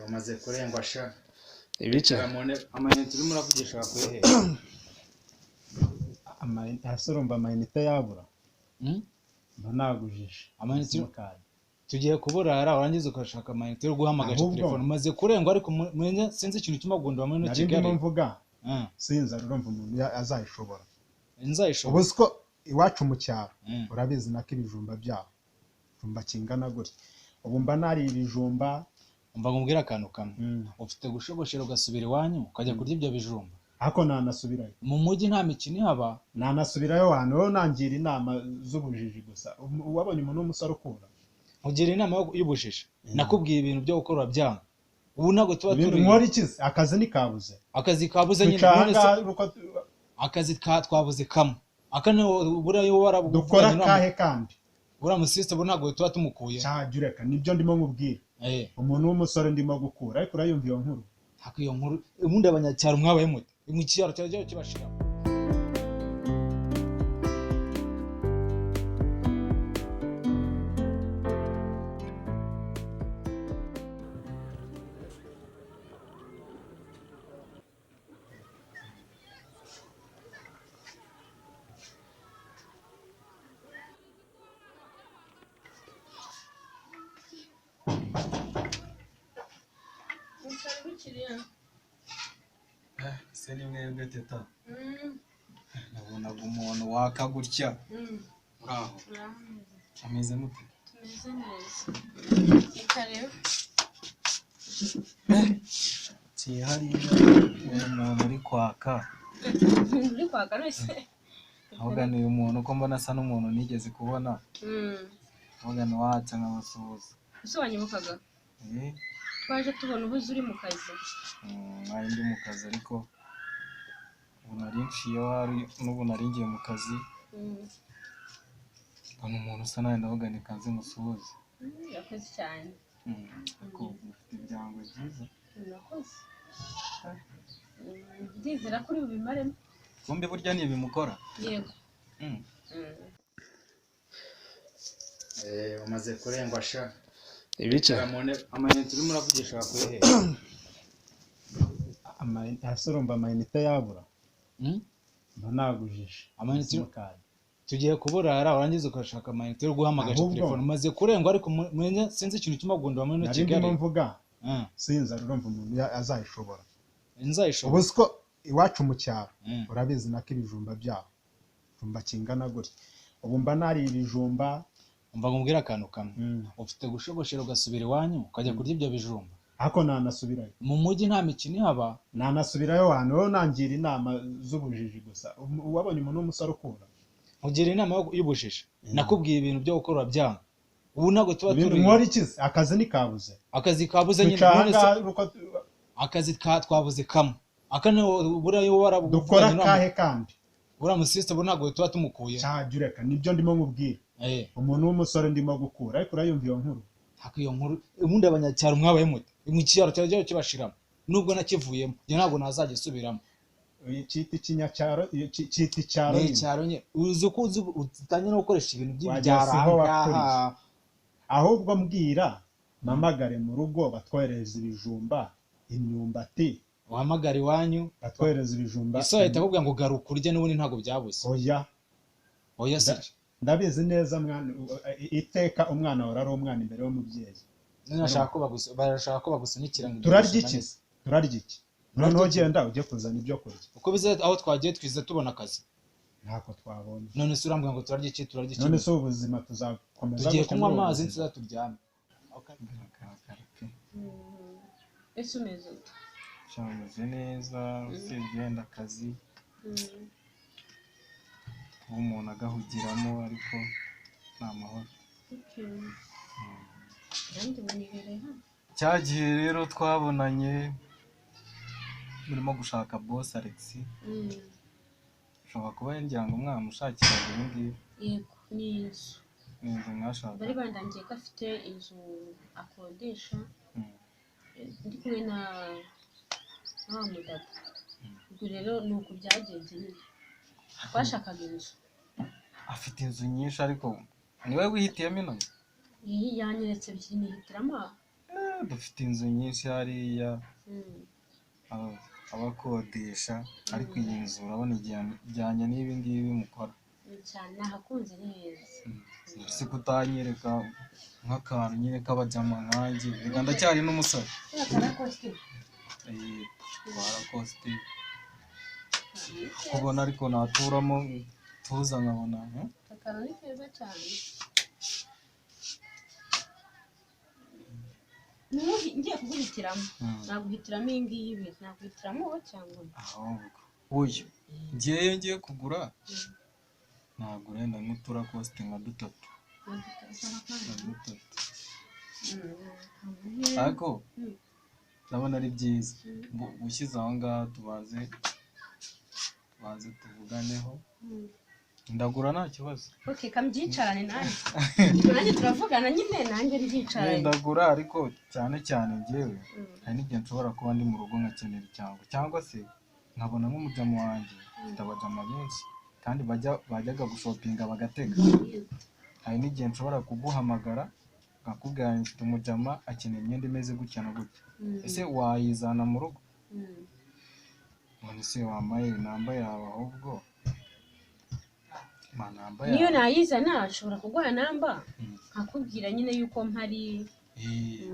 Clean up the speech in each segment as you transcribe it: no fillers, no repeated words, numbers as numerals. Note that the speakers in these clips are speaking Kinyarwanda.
Umaze kurengwa sha. Ibice. Amayinite urimo uravugisha wakuye he? Hasi urumva amayinite yabura? Mba nagujije. Amayinite Simukadi. Tugiye kuburara urangiza ukashaka amayinite yo guhamagaza Ahubwo- telefone. Umaze kurengwa ariko menya sinzi ikintu cy'umagunda muri ino Nari ndimo Kigali. mvuga sinzi urumva umuntu azayishobora. Nzayishobora. Ubu siko iwacu mu cyaro urabizi nako ibijumba byaho. Ibijumba kingana gutya. Ubu mba nari ibijumba. Umva nkubwire akantu kamwe. Ufite gushogoshera ugasubira iwanyu ukajya kurya ibyo bijumba. Ariko nanasubirayo. Mu mujyi nta mikino ihaba. Nanasubirayo wantu wowe nangira inama z'ubujiji gusa. Wabonye umuntu w'umusore ukura. Nkugira inama y'ubujiji. Nakubwiye ibintu byo gukora byanga. Ubu ntabwo tuba turi. Nkora iki se? Akazi nikabuze. Akazi kabuze nyine. Twicara None se ahangaha uko akazi twabuze kamwe. Aka ni buriya iyo warabuvuganye dukora n'uriya kahe kandi? Uriya musisita ubu ntabwo tuba tumukuye. Cyajya ureka nibyo ndimo nkubwira. Umuntu w'umusore ndimo gukura ariko urayumva iyo nkuru. Hako iyo nkuru ubundi abanyacyaro mwabaye mute? Mu cyaro cyajya kibashira. Se ni mwebwe teta. Nabonaga umuntu waka gutya. Uraho. Ameze mute? Tumeze neza. Ni karibu. Ngiye hariya umuntu uri kwaka. Uri kwaka wese. Ahubwo ni umuntu uko mbona asa n'umuntu nigeze kubona. Ahubwo ni watse nkabasuhuza. Ese wanyibukaga? Twaje tubona ubuze uri mu kazi. Nari ndi mu kazi ariko ubu nari nciyeho hari n'ubu nari ngiye mu kazi. Mbona umuntu usa nawe ndavuga ni kaze musuhuze. Urakoze cyane. Ariko ufite ibyangwe byiza. Urakoze. Ndizera ko uri bubimaremo. Bombi burya ni ibimukora? Yego. Umaze kurengwa sha. Ibice. Amayinite urimo uravugisha wakuye he? Hasi urumva amayinite yabura? Mba nagujije. Amayinite Simukadi. Tugiye kuburara urangiza ukashaka amayinite yo guhamagaza Ahubwo- telefone. Umaze kurengwa ariko menya sinzi ikintu cy'umagunda muri ino Nari Kigali. ndimo mvuga sinzi urumva umuntu azayishobora. Nzayishobora. Ubu siko iwacu mu cyaro urabizi nako ibijumba byaho. Ibijumba kingana gutya. Ubu mba nari ibijumba. Umva nkubwire akantu kamwe. Ufite gushogoshera ugasubira iwanyu ukajya kurya ibyo bijumba. Ariko nanasubirayo. Mu mujyi nta mikino ihaba. Nanasubirayo wantu wowe nangira inama z'ubujiji gusa. Wabonye umuntu w'umusore ukura. Nkugira inama y'ubujiji. Nakubwiye ibintu byo gukora byanga. Ubu ntabwo tuba turi. Nkora iki se? Akazi nikabuze. Akazi kabuze nyine. Twicara None se ahangaha uko akazi twabuze kamwe. Aka ni buriya iyo warabuvuganye dukora n'uriya kahe kandi? Uriya musisita ubu ntabwo tuba tumukuye. Cyajya ureka nibyo ndimo nkubwira. Umuntu w'umusore ndimo gukura ariko urayumva iyo nkuru. Hako iyo nkuru ubundi abanyacyaro mwabaye mute? Mu cyaro cyajya kibashiramo. Nubwo nakivuyemo, njye ntabwo nazajya subiramo. Cyita ikinyacyaro, cyita icyaro Ni nyine. icyaro nyine. Uzi ko uzi utangiye no gukoresha ibintu Wagira by'ibyaro siho aha ngaha. wakuriye. Ahubwo mbwira mpamagare mu rugo batwoherereza ibijumba, imyumbati. Uhamagare iwanyu batwoherereza ibijumba. Ese wahita akubwira ngo garuka urye n'ubundi ntabwo byabuze. Oya. Oya si. Ndabizi neza mwana, iteka umwana ahora ari umwana imbere y'umubyeyi. None barashaka ko bagusunikira ngo ibyo Turarya bijumba iki? neza. Turarya iki? Noneho genda ujye kuzana ibyo kurya. Uko bize aho twagiye twize tubona akazi. Ntako twabonye. None se urambwira ngo turarya iki? Turarya iki? None se ubuzima tuzakomeza Tugiye gute kunywa muri ubu amazi buzima? tuzaturyame. Ese umeze ute? Cyameze neza usibye wenda akazi kuba umuntu agahugiramo ariko ni amahoro. Nanjye ubu nibereye hano. Cya gihe rero twabonanye murimo gushaka boss Alex. Ushobora kuba ngira ngo mwamushakiraga ibi ngibi. Yego, ni inzu. Ni inzu mwashakaga. Bari bandangiye ko afite inzu akodesha. Ndi kumwe na wa mudada. Ubwo rero ni uku byagenze nyine. Twashakaga inzu. Afite inzu nyinshi ariko ni we wihitiyemo ino nzu? Iyi yanyeretse ebyiri nihitiramo. Dufite inzu nyinshi hariya abakodesha, ariko iyi nzu urabona ijyanye n'ibi ngibi mukora. Cyane, nahakunze, ni heza. Si kutanyereka nk'akantu nyine k'abajama nkanjye? Reka ndacyari n'umusore. Karakosite. Twarakosite kubona, ariko naturamo tuza nkabona Akantu ni keza cyane. Ngiye kuguhitiramo, naguhitiramo iyi ngiyi ibiri, naguhitiramo wowe cyangwa uyu. Ahubwo uyu ngewe ngiye kugura, nagura wenda nk'uturakosite nka dutatu, nka dutatu, ariko ndabona ari byiza. Ushyize aho ngaho, tubanze tuvuganeho, ndagura nta kibazo. Okay, kamyicarane nanjye. Nanjye turavugana nyine, nanjye ndicaranye. Ndagura, ariko cyane cyane njyewe hari n'igihe nshobora kuba ndi mu rugo nkakenera icyango, cyangwa se nkabona nk'umujama wanjye. Mfite abajama benshi kandi bajyaga gushopinga bagatega. Hari n'igihe nshobora kuguhamagara nkakubwira ngo mfite umujama akeneye imyenda imeze gutya na gutya, ese wayizana mu rugo? None se wambaye namba yawe ahubwo? Ma namba Niyo yawe. nayizana, nshobora kuguha namba, nkakubwira nyine yuko mpari.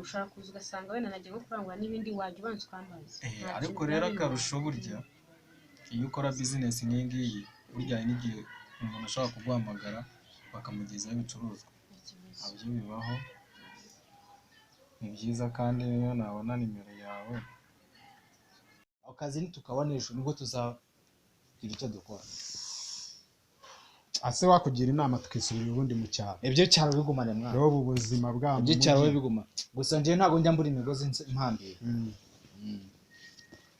Ushobora kuza ugasanga wenda nagiye nko kurangura n'ibindi, wajya ubanza ukambaza. Nta Ariko kintu rero biba akarusho, burya iyo ukora bizinesi nk'iyi ngiyi, burya hari n'igihe umuntu ashobora kuguhamagara bakamugezaho ibicuruzwa. Nta kibazo. Nabyo bibaho, ni byiza. Kandi niyo nabona nimero yawe. Akazi nitukabona ejo nibwo tuzagira icyo dukora. Ase wakugira inama tukisubirira ubundi mu cyaro? Ibyo cyaro bigumane mwana. Rero ubu buzima bwa mu Ibyo cyaro mujyi. we biguma gusa. Njyewe ntabwo njya mbura imigozi impambira.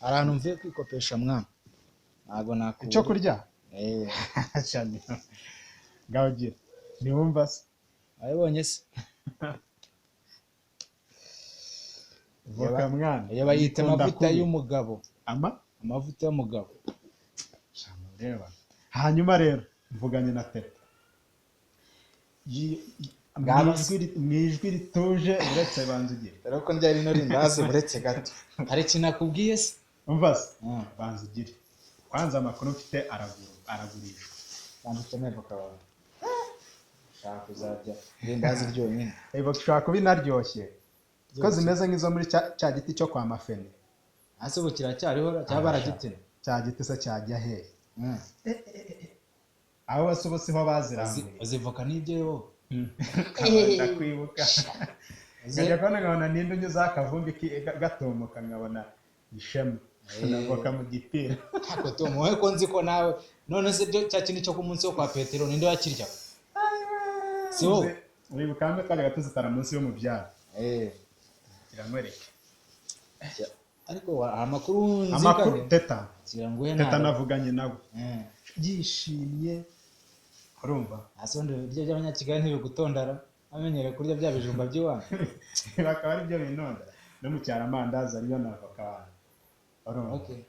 Hari ahantu mvuye kwikopesha mwana, ntabwo nakubura. Icyo kurya. Eh. Cyane, ngaho gira ntiwumva se? Wabibonye se? Voka mwana. Iyo bayita Ikunda amavuta kubi. y'umugabo. Ama Amavuta y'umugabo. Shama, ureba. Hanyuma rero mvuganye na Teta Ngaba mu ijwi rituje, uretse banza ugire. Dore ko ndya rino rindazi, buretse gato, hari ikintu nakubwiye se? Umva se, banza ugire. Kwanza amakuru mfite, aragurishwa. Banza ukeneye voka wawe, ushaka kuzarya irindazi ryonyine. Voka ishobora kuba inaryoshye ko zimeze nk'izo muri cya giti cyo kwa Mafene. Hasi ubu kiracyariho cyangwa baragitemye? Cya giti se cyajya hehe? Aho bose ubu siho baziranguye. Uzi voka n'ibyo wowe? Ndakwibuka nkajya kubona nkabona ninde unyuzeho akavumbi gatumuka, nkabona ishema na voka mu gipira. Ntabwo Tom, wowe ko nzi ko nawe none se byo cya kintu cyo ku munsi wo kwa Petero ninde wakiryaga, si wowe? Uribuka hamwe twajyaga tuzitara munsi y'umubyaro? Kiramwereke. Ariko amakuru Amakuru nzikanye Teta ngira ngo Teta nawe navuganye nawe yishimye, urumva? Hasi ubundi ibiryo by'abanyakigali ntibigutondara, bamenyereye kurya bya bijumba by'iwanyu. Bakaba ari byo binonda no mu cyaro, amandazi ariyo na voka, urumva? Okay.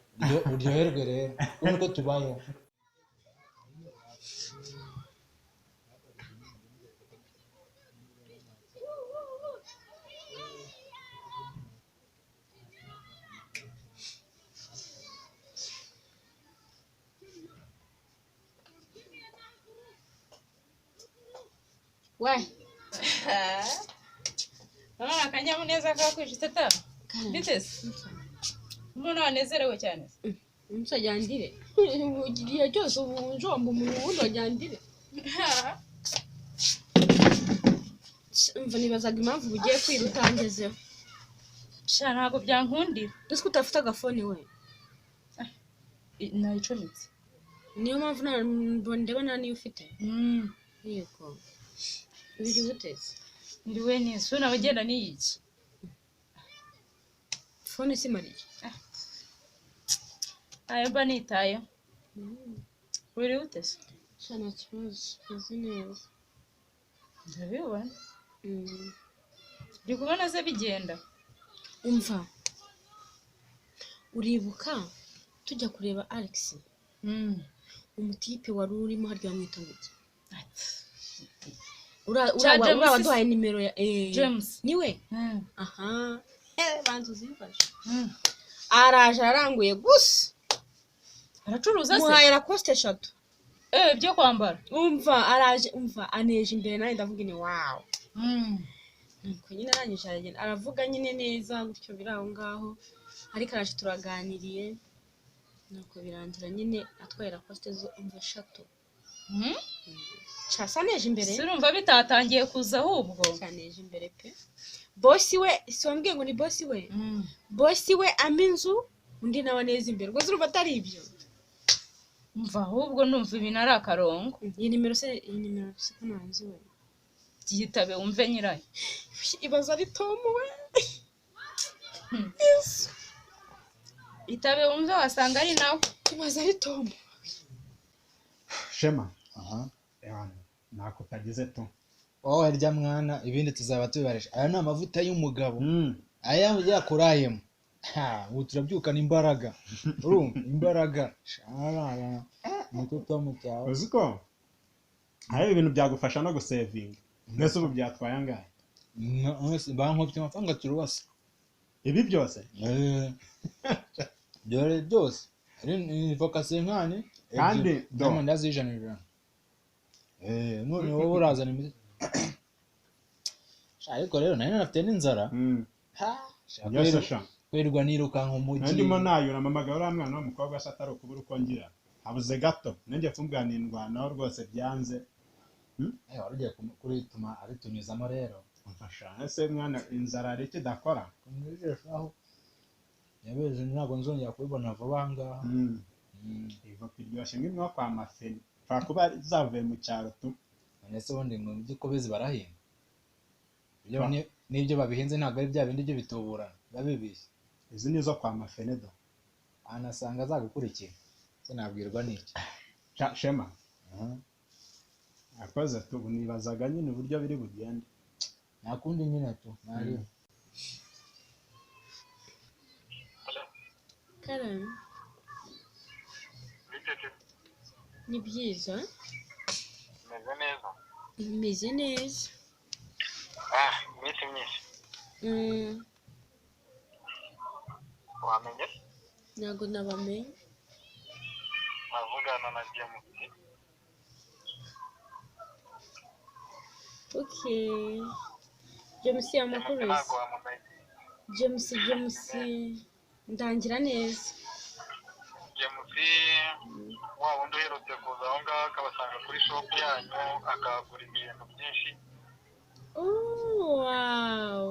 Uryoherwe rero ubu niko tubayeho. We. Urabona akanyamuneza kakwishe, Teta. Bite se? Mbona wanezerewe cyane. Umunsi wajyandire igihe cyose ubu njomba umuntu, ubundi wajyandire. Umva, nibazaga impamvu ugiye kwira utangezeho. Sha, ntabwo byankundira. Ese ko udafite agafone we? Nayicometse. Niyo mpamvu ndeba nta niyo ufite. Yego, biri buteze. Niriwe neza. Ubu nawe ugenda n'iyiki? Fone si mariye. Ntayo mba nitayeho. Wiriwe ute se? Sha, nta kibazo, meze neza. Ndabibona. Ndi kubona se bigenda. Umva, uribuka tujya kureba Alex, umutipe wari urimo harya bamwita ngo iki? Cya James Uriya waduhaye nimero ya James. Niwe aha, banza uzifashe. Araje araranguye gusa. Aracuruza se? Muhaye Lacoste 3. Byo kwambara. Umva araje, umva aneje imbere, nanjye ndavuga ni wow. Nuko nyine arangije aragenda, aravuga nyine neza gutyo biri aho ngaho, ariko araje turaganiriye, nuko birangira nyine atwaye Lacoste zo, umva, 3. Shasa aneje imbere. Urumva bitatangiye kuza ahubwo. Cyaneje imbere pe. Bosi we si wambwiye ngo ni bosi we? Bosi we ama inzu, undi nawe aneza imbere, ubwo urumva atari ibyo? Umva ahubwo numva ibintu ari akarongo. Iyi nimero se, iyi nimero se ko ntanzi we? Byitabe wumve nyirayo. Ibaza ari Tom we. Itabe wumve, wasanga ari nawe. Ibaza ari Tom. Shema. Aha. Ewana, ntako utagize tu. Wowe rya mwana, ibindi tuzaba tubibarisha. Aya ni amavuta y'umugabo. Aya yakurayemo. Ha, ubu turabyukana imbaraga. Urumva imbaraga. Sharara. Niko Tom cyawe. Uzi ko hari ibintu byagufasha no gusevinga. Mbese ubu byatwaye angahe? Bankopye amafaranga turubase. Ibi byose? Dore byose. Ari voka senkani. Kandi do. N'amandazi 100. None wowe urazana imiti. Ariko rero nari nafite n'inzara. Yose sha. Kwirirwa nirukanka umujyi. Ndimo nayura mama uriya mwana w'umukobwa se atari ukubura uko ngira. Habuze gato. Nanjye kumubwira naho rwose byanze. Wari ugiye kurituma aritunyuzamo rero. Mfasha ese mwana, inzara hari icyo idakora? Kumwijeshaho. Yabeje ntabwo nzongera kubibona vuba aha ngaha. Ivoka iryoshye nk'imwe kwa Mafeni. Pfa kuba zavuye mu cyaro tu. None se ubundi ngo iby'ikobezi barahinga? N'ibyo babihinze ntabwo ari bya bindi byo bituburana, biba bibishye. Izi ni izo kwa Mafeni do. Anasanga azagukurikira. Se nabwirwa n'iki? Shema. Akoze tu, nibazaga nyine uburyo biri bugende. Nta kundi nyine tu, nari. Karame. Ni byiza. Meze neza. Meze neza. Iminsi myinshi. Wamenye? Ntabwo nabamenye. Navugana na James. Okay. James amakuru. Ntabwo wamumenye. James ndangira neza. James wa wundi uherutse kuza aho ngaho akabasanga kuri shop yanyu akahagura ibintu byinshi. Oh wow.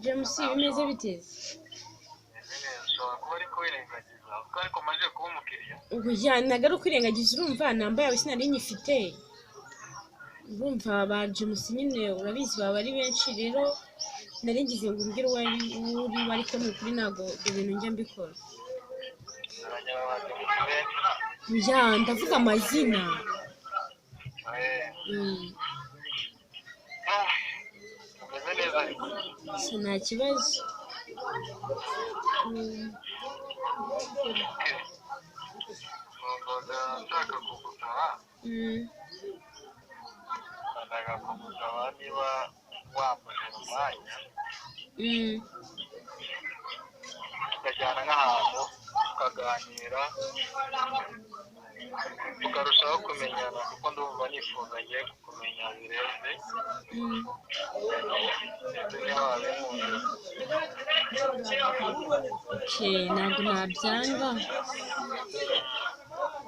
James bimeze bite? Ushobora kuba ari kwirengagiza kuko ariko maze kuba umukiriya. Oya ntabwo ari ukwirengagiza, urumva namba yawe sinari nyifite. Urumva ba James nyine urabizi baba ari benshi, rero nari ngize ngo umbwire uwo ari we, ariko ni ukuri ntabwo ibyo bintu njya mbikora. Oya ndavuga amazina. Nta kibazo. Nshaka kugusaba. Ndashaka kugusaba niba wambonera umwanya tukajyana nk'ahantu tukaganira tukarushaho kumenyana, kuko ndumva nifuza ngiye kukumenya birenze. Ntabwo nabyanga,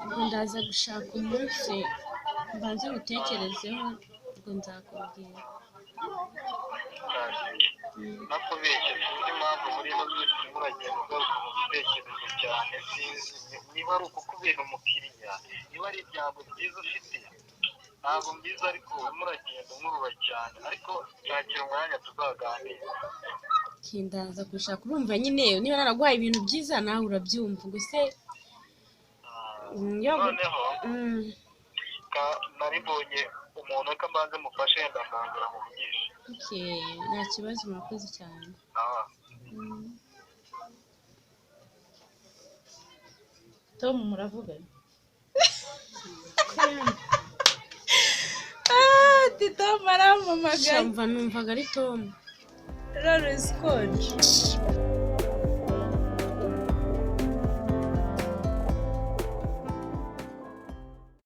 ubwo ndaza gushaka umunsi mbanze ngutekerezeho, ubwo nzakubwira. Nakubeshye sinzi impamvu muri ino minsi urimo uragenda ugaruka mu bitekerezo cyane, sinzi niba ari ukukubera umukiriya, niba ari ibyago byiza ufite, ntabwo mbizi, ariko urimo uragenda unkurura cyane, ariko nshakira umwanya tuzaganira. Ndaza gushaka, urumva nyine niba naraguhaye ibintu byiza nawe urabyumva gusa. Noneho nari mbonye umuntu ko mbanze mufashe ndamwongera muvugishe. Nta kibazo, murakoze cyane. Tom muravugana? Urampamagaye. Shamva numvaga ari Tom. Rero uzikonje.